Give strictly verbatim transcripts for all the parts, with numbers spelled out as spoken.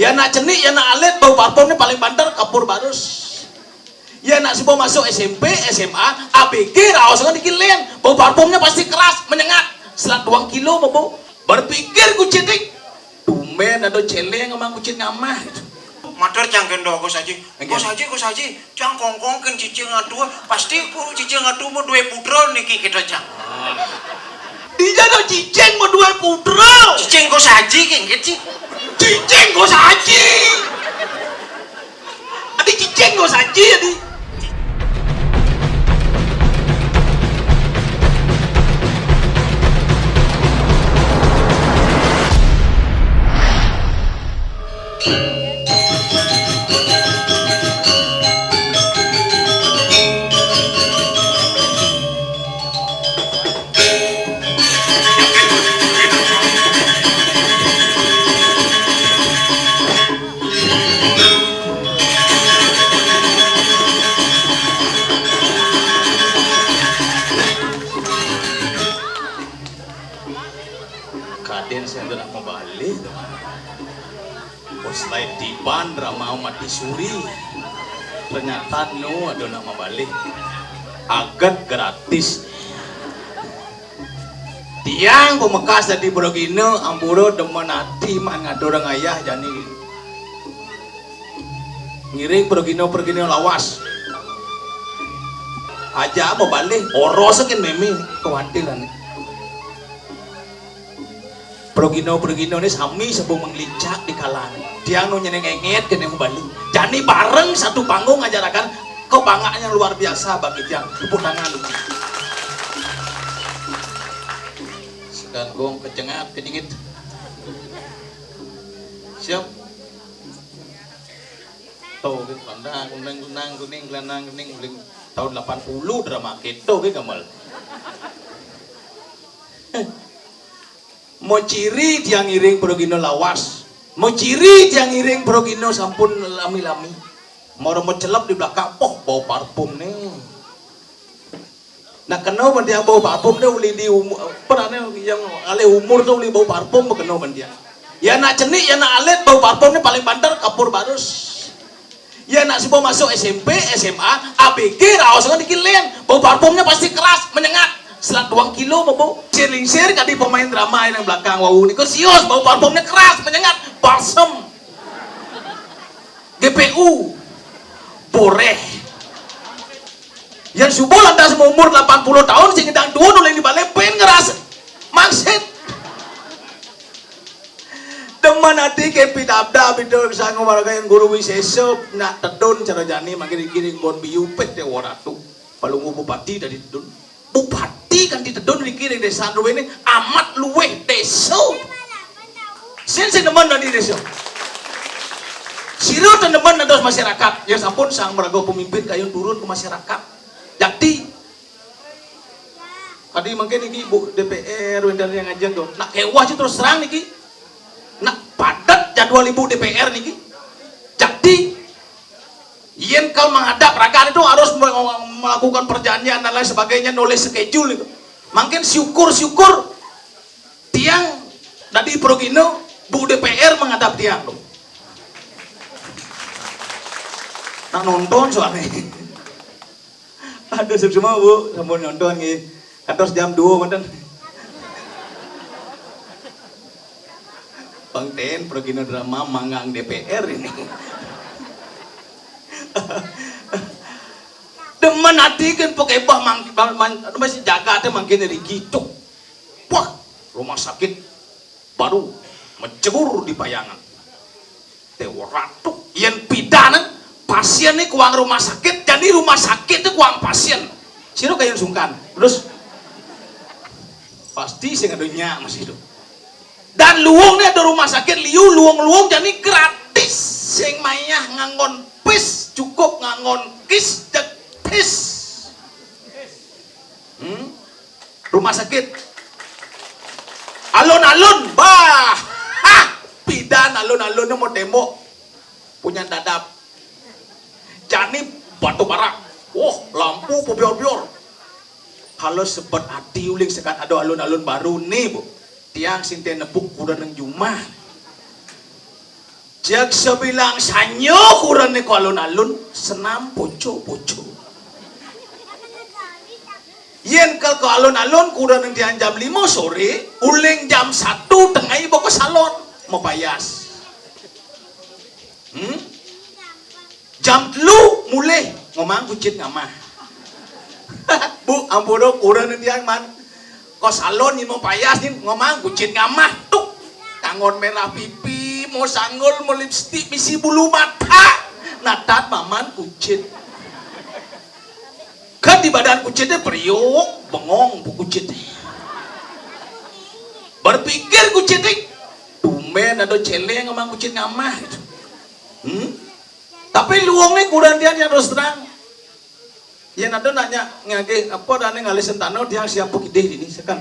Ya nak cenik, ya nak alit, bau parfumnya paling banter kapur barus. Ya nak suba masuk S M P, S M A, A B G, raos kan dikit lén. Bau parfumnya pasti keras, menyengat. Selat duang kilo mabau. Berpikir ku cenik. Tumben ada céléng amang kucing ngamah. Matur cang kénto, Gus Haji. Nggih. Gus Haji, Gus Haji, cang kongkongkén cicing atua, pasti ku cicing atua mau dué putra niki kita cang. Dija ada cicing mau dué putra. Cicing Gus Haji ké nggih, Ci. Cicing Gus Haji. Adi cicing Gus Haji, adi. Kadén saya nak mabalih to. Bos lain tiban drama mati suri. Ternyata nu ada nak mabalih. Aget gratis. Tiang pamekas dadi pragina, ampura demen ati man ngatur ngayah jani. Ngiring pragina-pragina lawas. Aja mabalih, oros kén mémé, kuantilané. Pragina-praginané sami sampun manglincak di kalangan. Tiang nu nyeneng engét kéné mabalih. Jani bareng satu panggung ngajarakan kebanggaan yang luar biasa bagi tiang. Tepuk tangan dulu. Sekan gong kecengat, kejingit. Siap. Tuh, gitu, pandang, kuning, kunang, kuning, gelanang, kuning, kuning. Tahun delapan puluh drama kéto, gitu, gambar. Mau ciri tiang ngiring pragina lawas. Mau ciri tiang ngiring pragina sampun lami-lami. Mara macelep di belakang, poh, bau parfum nih. Nah, kena ban tiang bau parfum dah uli di umur, apa namanya, yang alih umur tuh uli bau parfum kena ban tiang. Ya nak cenik, ya nak alit, bau parfum nih paling banter kapur barus. Ya nak suba masuk S M P, S M A, A B G, raos kan dikit lén. Bau parfumnya pasti keras, menyengat. Selat duang kilo mabau. Lingsir-lingsir kadi pemain drama yang belakang wau nika sios, bau parfumnya keras, menyengat. Balsem. G P U. Boréh. Yén suba lantas umur delapan puluh tahun sing ngidang tuun olih di balé pén ngeras. Maksud. Demen ati kén pidabdab ida Sang Hyang Widhi Wasa, guru wisésa nak tedun cara jani mangkin niki ring Bon Biu pét Déwa Ratu. Palungguh bupati dadi tedun. Bupati kanti tedun niki ring désa druéné amat luwih désa. Sing sing demen dadi désa. Sira ten demen dados masyarakat. Ya sampun sang maraga pemimpin kayun turun ke masyarakat. Jakti. Tadi mangkin niki Ibu D P R wénten yang ngajeng to. Nak kéweh aja terus terang niki. Nak padet jadwal Ibu D P R niki. Jakti. Yén kal menghadap rakan itu harus me-, melakukan perjanjian dan lain sebagainya, nulis schedule itu. Mangkin syukur-syukur tiang dadi pragina, Bu D P R menghadap tiang tuh. Nak nonton soalnya. Aduh, suksma, Bu, sampun nonton nggih. Kantos jam dua manten. Pang ten pragina drama manggang D P R ini. Demen ati kan pakai bah mang, mang, mang, masih jagaté mangkin rigi tuh. Wah, rumah sakit baru majegur di Payangan. Déwa Ratu, yén pidan pasién né kuang rumah sakit, jani rumah sakit itu kuang pasién. Sira kayun sungkan. Terus pasti sing ada nyak masih itu. Dan luung né ada rumah sakit liu, luung-luung jani gratis. Sing mayah nganggon pis, cukup nganggon kis, jeg pis. Hmm? Rumah sakit. Alun-alun, bah. Hah, pidan alun-alun mau tembok. Punya dadap. Jani batu bara. Wah, lampu pebior-bior. Kalau sebet ati uling sekat ada alun-alun baru nih, Bu. Tiang sing ten nepuk kuda nang jumah. Jeg sabilang sanya kurenané ka alun-alun, senam poco-poco. Yén ka, ka alun-alun kurenan tiang jam lima soré, uling jam satu tengah iba ka salon, mapayas. Hmm? Jam telu mulih, ngomahang kucit ngamah. Bu, ampura kurenan tiang man. Ka salon nyén mapayas nyén, ngomahang kucit ngamah. Tuk. Kanggon merah pipi, mau sanggul, mau lipstik, misi bulu mata. Natat maman kucit. Kan di badan kucitné periuk, bengong bu kucitné. Berpikir kucitné, tumbén ada céléng ngomahang kucit ngamah gitu. Hmm? Tapi luungné kurenan tiang, tiang terus terang. Yén ada nanya ngagih apa adané ngalih sentana tiang siap pakidih dini sekan.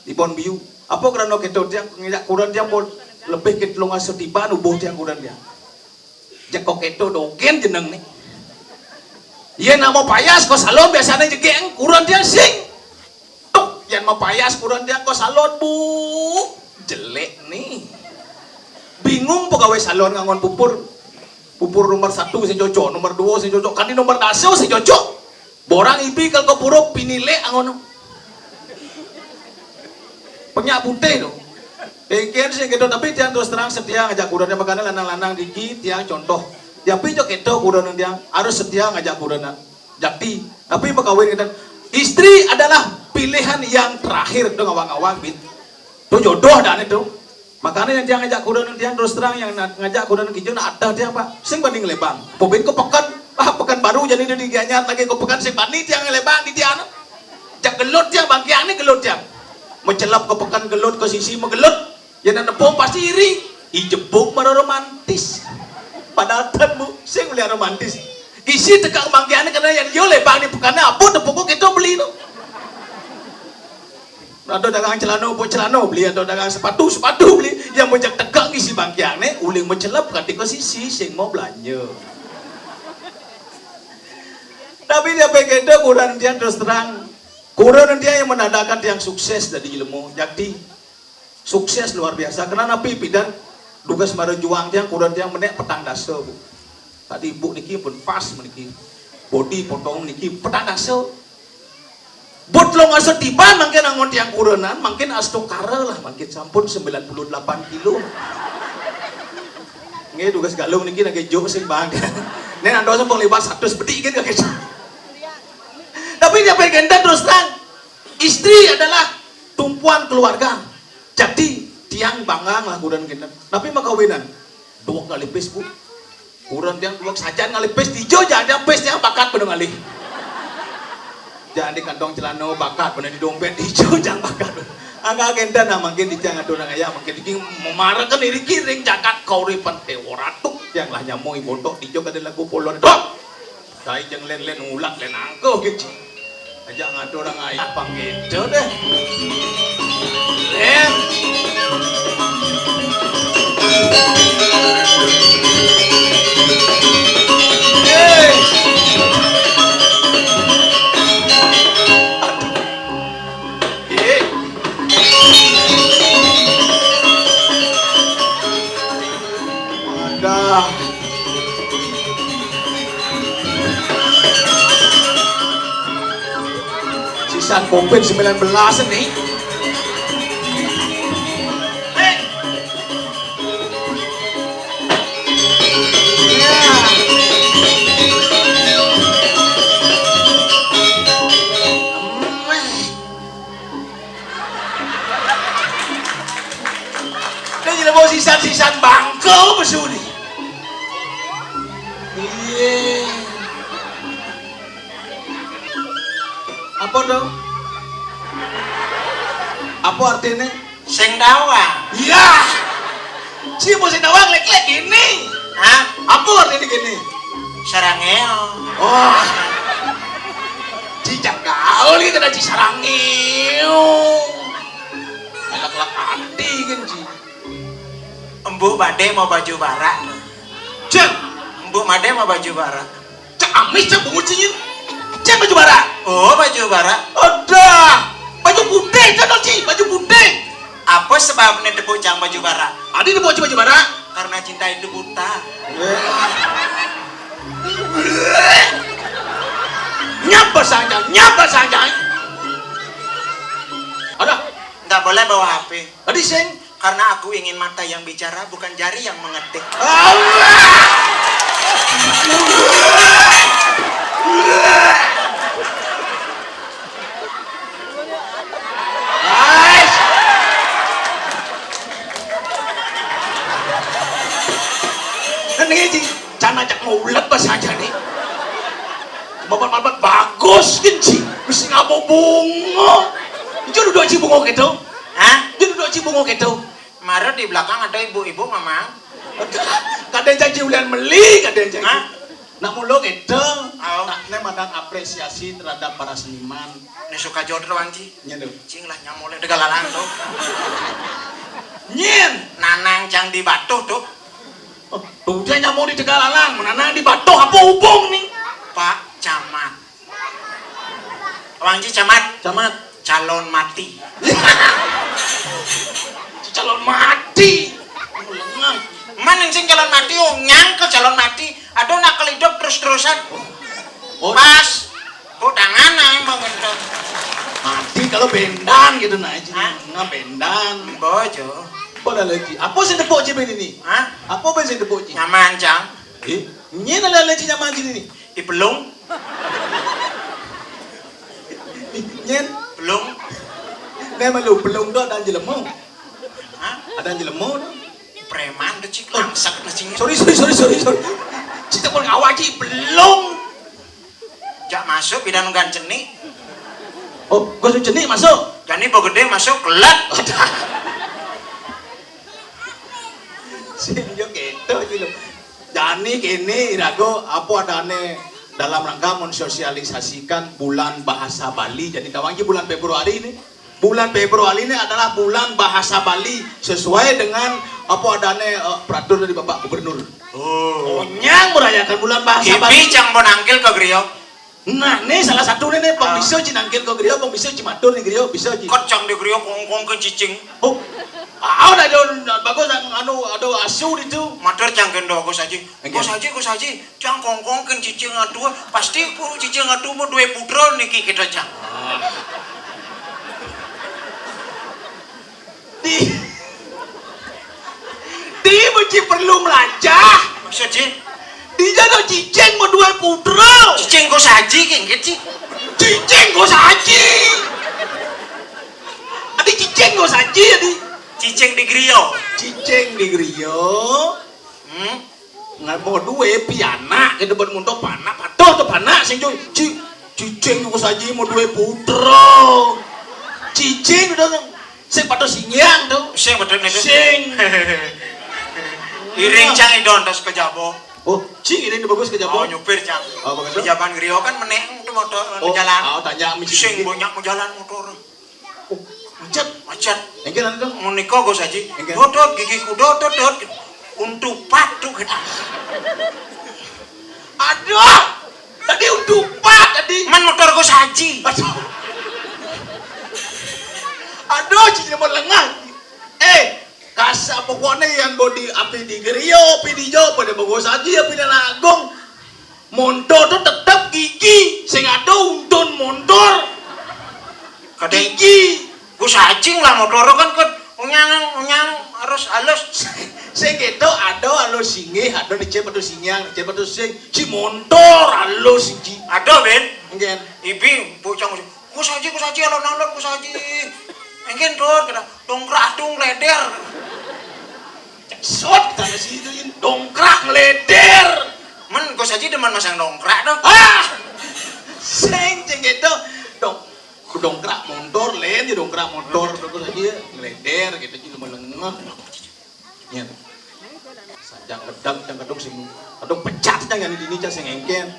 Di Bon Biu. Apa krana kéto tiang ngajak kurenan tiang pun lebih ké telung dasa tiban ubuh tiang kurenan tiang. Jeg ka kéto dogén jenengné. Yén nak mapayas ka salon biasané jegég kurenan tiang sing. Tuk, yén mapayas kurenan tiang ka salon, Bu. Jelék né. Bingung pegawai salon nganggon pupur. Pupur nomor satu sing cocok, nomor dua sing cocok, kanti nomor dasa sing cocok. Borang ibi kal ka pura pinilik anggon. Penyak putih to. Mungkin sing kéto, tapi tiang terus terang setia ngajak kurenan, makané lanang-lanang niki tiang contoh. Tapi ja kéto kurenan tiang harus setia ngajak kurenan. Jakti, tapi makawin kénten. Istri adalah pilihan yang terakhir to ngawang-ngawang, Bit. To jodoh adané to. Makané yén tiang ngajak kurenan tiang terus terang, yén na-, ngajak kurenan kija nak atéh tiang, Pak. Sing bani ngalébang. Apa buin ka peken. Ah, Pekanbaru jani di Gianyar lagi ka peken sing bani tiang ngalébang di tiang. Jak gelut tiang, bangkiang né gelut tiang. Macelep ka peken gelut, ka sisi magelut. Yén nepuk pasti iri. Ih, jebuk mara romantis. Padahal ten, Bu, sing beli romantis. Isi tekak bangkiané karena yén ia lébang di Pekané, apa tepuk kéto beli to. Ada dagang celana, apa celana beli, ada dagang sepatu, sepatu beli. Yang mojak tegak ngisi bangkiané, uling macelep kanti ka sisi, sing mau belanja. Tapi dia pengen kurenan tiang terus terang. Kurenan tiang yang menandakan tiang sukses dadi jelema. Jakti. Sukses luar biasa. Kena napi pidan dugas mara juang tiang, kurenan tiang menék petang dasa, Bu. Tadi ibu niki pun pas meniki. Bodi potong niki petang dasa. Buat telung dasa tiban mangkin anggon tiang kurenan, mangkin astungkara lah, mangkin sampun sembilan puluh delapan kilo. Nggih, dugas Galung niki nagih juk sing bang. Nen ando sampun liwat satus bedik kan kagak. Tapi dia pengen terus terang. Istri adalah tumpuan keluarga. Jadi, tiang bangga ngelakukan kénten. Tapi makawinan, dua kali pis, Bu. Kurenan tiang dua sajan ngalih pis, dija jang tiang pis tiang bakat bener ngalih. Jang di kantong celana bakat bener, di dompét dija jang bakat. Angga kénten nah mangkin dija ngatur nang aya mangkin iki memarakan iriki ring jagat kauripan Déwa Ratu. Tiang lah nyamui bontok dija kadén lagu polon. Dok! Kai jeng lén-lén ulat lén angkuh gitu. Ajak ngatur orang ayah pang gitu deh. Lén. Eh. Aduh. Eh. Ada. Sisan covid sembilan belas nih. Ya. Dia jadi bawa sisan-sisan bangkau besu ni. Iya. Apa dong? Apa artinya? Sing dawang. Iya. Siapa sing dawang lek-lek gini? Hah? Apa artinya gini? Sarangeo. Oh. Cicak gaul gitu dah Cisarangeo. Elak-elak anti kan Ci. Embu badé mau baju barak. Cek. Embu badé mau baju barak. Cek amis cek bungut cinyir. Cek baju barak. Oh, baju barak. Adah. Baju putih cek dong Ci, baju putih. Apa sebabnya tepuk cang baju barak? Adi tepuk Ci baju barak. Karena cinta itu buta. Nyapa saja, nyapa saja. Ada. Nggak boleh bawa H P. Tadi sing. Karena aku ingin mata yang bicara, bukan jari yang mengetik. Allah. Ais. Kan ini, Ci, can ajak ngulet pas aja nih. Mabat-mabat bagus kan, Ci. Mesti ngabo bungo. Itu duduk Ci bungo gitu. Hah? Itu duduk Ci bungo gitu. Mara di belakang ada ibu-ibu, Mamang. Kadang janji ulian meli, kadang janji. Hah? Nak mulu gitu. Au. Nak ne mandang apresiasi terhadap para seniman. Ini suka jodro, Anji. Nyen tuh. Cing lah nyamole degalalang tuh. Nyen. Nanang cang di batuh tuh. Oh, tuh dia nyamole degalalang, menanang di batuh apa hubung nih? Pak Camat. Wangji Camat. Camat. Calon mati. Calon mati. Mana sing calon mati? Oh, nyangka calon mati. Aduh, nak kelidok terus-terusan. Oh. Pas. Kok tangan ae mau ngentot. Mati kalau bendan gitu nah, Ci. Hah? Nah, bendan. Bojo. Boleh lagi. Apa sih tepuk Ci ini? Hah? Apa sih tepuk Ci? Nyaman, Cang. Eh, nyen ada lagi nyaman sini nih. Di pelung. Nyen. Pelung. Nah, malu pelung tuh ada jelemu. Hah? Ada jelemu tuh. Preman tuh, Cik. Langsat na, Cing. Sorry, sorry, sorry, sorry, sorry. Cita pun ngawak, Cik. Belum. Jak masuk, pidan gan cenik. Oh, gua suruh cenik masuk. Jani begede masuk, kelat. Sing yo gitu gitu. Jani kene irago apa adane dalam rangka mensosialisasikan bulan bahasa Bali. Jadi kawan ki bulan Februari ini. Bulan Februari ini adalah bulan bahasa Bali sesuai dengan apa adane eh, peraturan dari Bapak Gubernur. Oh. Onyang merayakan bulan bahasa Bali. Ibi cang pun angkil ke griya. Nah, nih salah satu nih, nih, pang bisa ci nangkil ke griya, pang bisa ci matur nih griya, bisa ci. Kot cang di griya kongkong ke cicing. Oh. Ah, udah ada bagus anu ada asu itu. Matur cang kendo Gus Haji. Nggih. Gus Haji, Gus Haji, cang kongkong ke cicing adu, pasti ku cicing adu mau dua putra niki kita cang. Di di mesti perlu melajah. Maksud, Ci? Di jaga cicing mau dua putra. Cicing kok saji ki nggih, Ci? Cicing kok saji. Adi cicing kok saji, adi. Cicing di griya. Cicing di griya. Hmm. Nggak mau duwe pianak, kita buat muntuk panak, patuh tuh panak sing cuy. Ci, cicing kok saji mau duwe putra. Cicing udah tuh. Sing patuh singiang tuh. Sing betul nih tuh. Sing. Iring cang idon tas ke jabo. Oh, cing ini bagus ke jabo. Oh, nyupir cang. Oh, bagus. Pejaban griya kan meneng tuh motor. Oh, jalan. Oh, tanya misi. Sing banyak mau jalan motor. Oh, macet. Macet. Engke nanti tuh. Menika Gus Haji. Engke. Dot, dot, gigi kuda, dot, dot. Untupat tuh kita. Aduh. Tadi untupat tadi. Man motor Gus Haji. Aduh. Aduh, cicing mau lengah. Eh, kasa pokoknya yang bodi api di griya, api di jo, pada bagus aja, api di lagung. Montor tuh tetep gigi, sing ada untun montor. Kadang gigi. Gus Haji lah motor kan kan unyang unyang harus halus. Sing gitu ada halus singgih, ada nicip atau singyang, nicip atau sing. Si montor halus siji. Ada, Ben. Nggih. Ibi bocah Gus Haji, Gus Haji alon-alon Gus Haji. Engken tur kena dongkrak dung leder. Sot kata si itu dongkrak leder. Men Gus Haji demen masang dongkrak tuh. Ah! Sing ceng gitu. Dong dongkrak motor len di dongkrak motor terus aja ngeleder gitu aja cuma lengah. Nya. Sajang gedang cang gedung sing gedung pecat cang yang dini cang sing engken.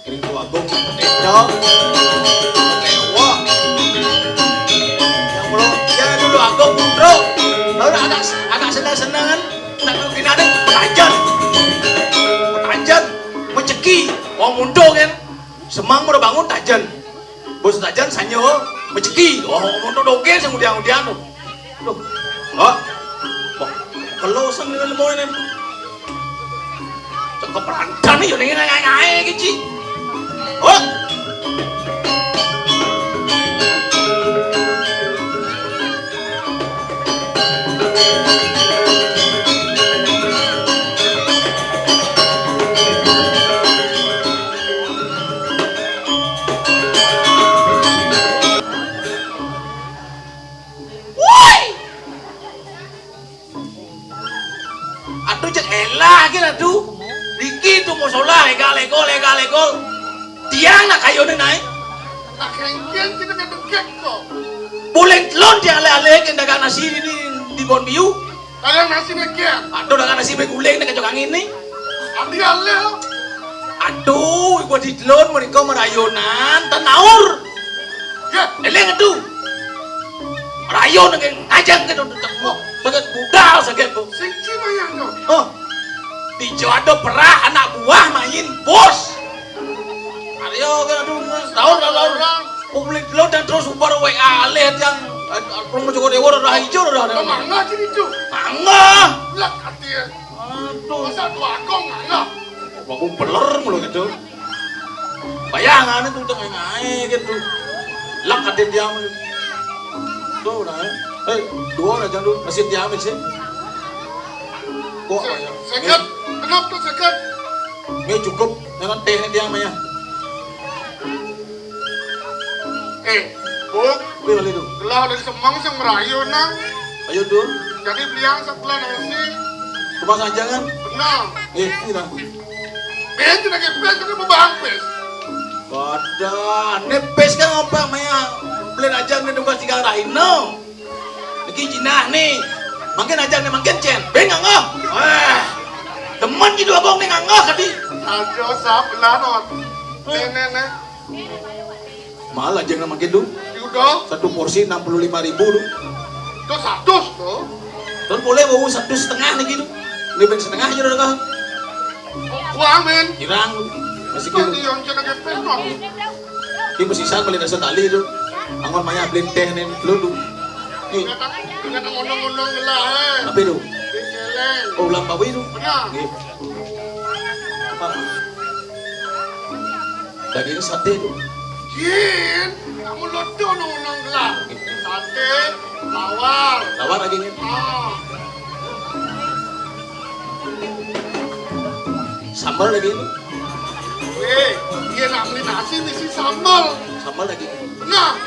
Kering ku agung dedo. Dewa. Yang belum ya dulu agung bro. Lalu agak agak senang-senangan. Tak kena ada petajan. Petajan menceki. Oh mundur kan. Semang udah bangun tajan. Bos tajan sanyo menceki. Oh mundur doge sing udian-udian. Loh. Oh. Wah. Kelo sing limo ini. Cakep randan yo ning ngae-ngae iki, Ci. Oh. Woi! Aduh, cek elah iki, aduh. Iki tuh musola, legal, legal, legal, legal. Tiang nak kayune nae. Tak kengken kita kan degek kok. Boleh telon tiang ale-ale ke dagang nasi ini di Bon Biu. Dagang nasi nek kian. Aduh, dagang nasi bae guling nek kacok angin nih. Ati ale. Aduh, gua di telon mereka merayonan, tenaur. Ya, eleng aduh. Rayon nang ngajak ke duduk tengok. Sakit budal, sakit tuh. Sing ci maya no. Oh. Di Jawa ada perah anak buah main bos. Ayo, aduh, tahu, tahu, tahu. Orang. Publik lo dan terus ubar W A alih yang, eh, belum Joko Dewa udah hijau udah ada. Mangga sih itu. Mangga. Lah, hati ya. Aduh. Masa tua kong mangga. Aku beler mulu gitu. Bayangan itu tuh ngae gitu. Lak kate tiang. Tuh nah. Eh, dua lah jangan dulu. Masih tiang sih. Kok ya? Seket. Kenapa tuh seket? Ini cukup dengan teh tiang mah ya. Eh, Bung. Kuwi lali tuh. Gelah dari semang sing merayu nang. Ayo tuh. Jadi beliang sebulan nasi. Cuma saja kan? Benar. Eh, ini lah. Ben tidak kepes, kita mau bahang pes. Pada, ne pes kan apa maya? Beli aja ne tugas tiga rahina. Iki jinah nih. Makin aja nih, makin cen. Ben nganggo. Wah. Temen gitu abang nih nganggo tadi. Aja sabelah not. Nih, nih, nih. Mahal aja nggak makin tuh. Udah. Satu porsi enam puluh lima ribu tuh. Itu satu tuh. Terus boleh bawa satu setengah nih gitu. Ini ben setengah aja udah kah? Kurang, men. Kirang. Masih gitu. Yang cina gepeng, Bang. Ini masih saya beli rasa tali tuh. Anggon maya beli teh nih dulu tuh. Nih. Dengan ngondong-ngondong lah, eh. Apa itu? Di celeng. Oh, ulang bawi itu. Benar. Nih. Apa? Daging sate tuh. Jin, kamu lodo nang-nang gelah. Sate, lawar. Lawar dagingnya. Ah. Sambal daging itu. Eh, dia nak beli nasi mesti sambal. Sambal daging. Nah.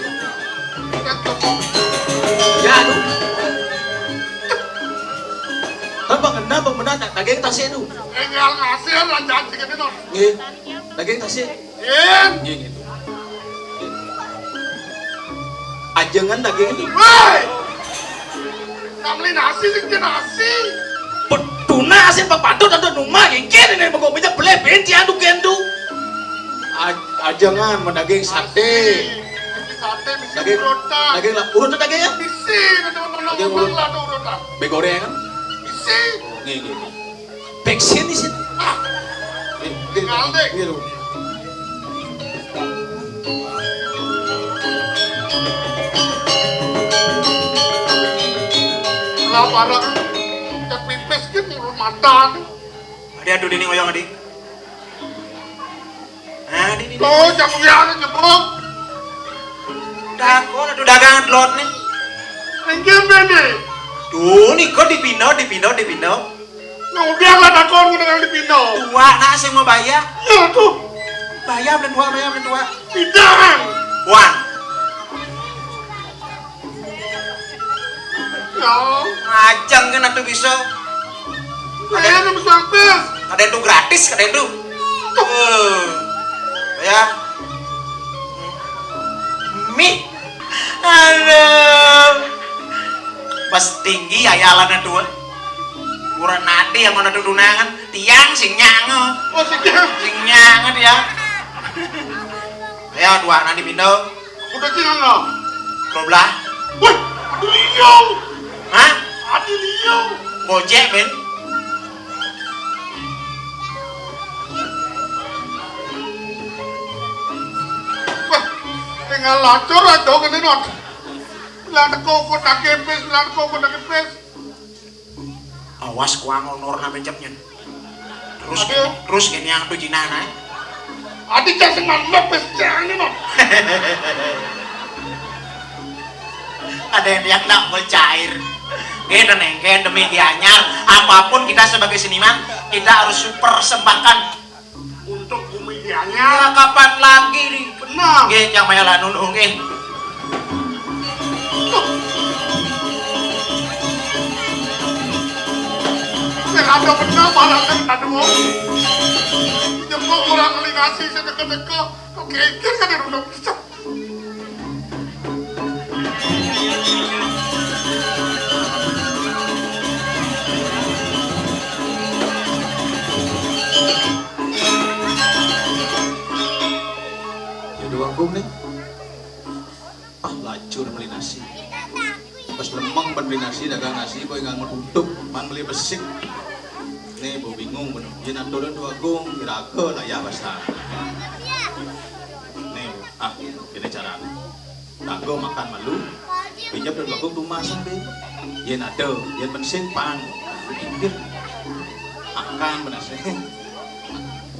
Kita tepung. Ya, aduh. Kan bang kena, bang benar, daging tasik tuh. Tinggal ngasih, lanjut dikit itu. Nggih. Daging tasik. Yen. Nggih, nggih. Ajengan daging itu. Woi! Nak beli nasi sing nasi. Beduna sing pepatut atau numa nggih kene nek mengko punya beli ben diandu kendu. Aj-, ajengan mendaging sate. Nasi. Nasi sate, bisi daging urutan. Daging lah, urutan daging ya? Bisi, nanti ngomong-ngomong daging urut. Lah ada urutan. Be goreng kan? Bisi. Nggih, nggih. Bensin di sini. Ah. Nggih, nggih. Ngalih. Nggih, lho. Lah, barang cek pipis ki ngurun matan. Adi aduh dini ngoyong, Adi. Nah, dini. Tuh, jam biasa jebuk. Takon aduh dagangan telot nih. Enggak, Bende. Tuh, nih kok dipindah, dipindah, dipindah. Nah, udah lah takon dengan dipindah. Tua, nak sing mau bayar. Ya, tuh. Bayar, belum tua, bayar, belum tua. Pindahan. Wan. Ya. Ngajang kan atuh bisa. Saya nu bisa pes. Ada itu gratis, ada itu. Eh. Ya. Mih. Aduh. Pas tinggi ayalannya dua. Kurang nadi yang mana tuh tunangan. Tiang sing nyange. Oh, sing nyange. Sing nyange dia. Ya, dua nadi pindah. Udah tinggal no. Dua belah. Wah, aduh liau. Hah? Aduh liau. Gojek, men. Wah, tinggal lacur aja kene not. Lan kok kok tak kepes, lan kok kok tak kepes. Awas kuang honor name jep nyen. Terus Aduh. Terus gini yang tuh jinah nah. Adi cang sing mandek pes cang ini mah. Ada yang lihat nggak mau cair. Gitu neng, kayak demi Gianyar. Apapun kita sebagai seniman, kita harus persembahkan Untuk bumi ya Gianyar. Kapan lagi di Benar. Nggih, yang maya lanun nggih. Sing ada bener barang kan tadi mau. Jempol orang ngelinasi sedeka-deka. Oke, kan ada runduk. Ya dua kum nih. Ah, lacur beli nasi. Pas lemeng ban beli nasi, dagang nasi boy nganggo tutup, man beli besik. Nih, bu bingung bener. Yen aturan dua gung, iraga lah ya basa. Nih, ah, ini carane. Dagang makan malu. Pinjam dua gung tumasan be. Yen ada, yen mensing pan. Pinggir. Makan bener sih.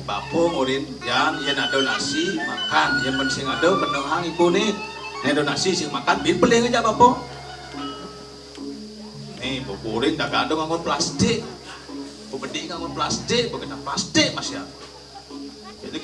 Bapa ngurin, yan yen ada nasi, makan. Yen mensing ada, kenehang ipune. Nek ada nasi sing makan, bin peling aja bapa. Nih, bapa urin dah kado nganggo plastik. Bapa bedi nganggo plastik, bapa kena plastik masih ada. Jadi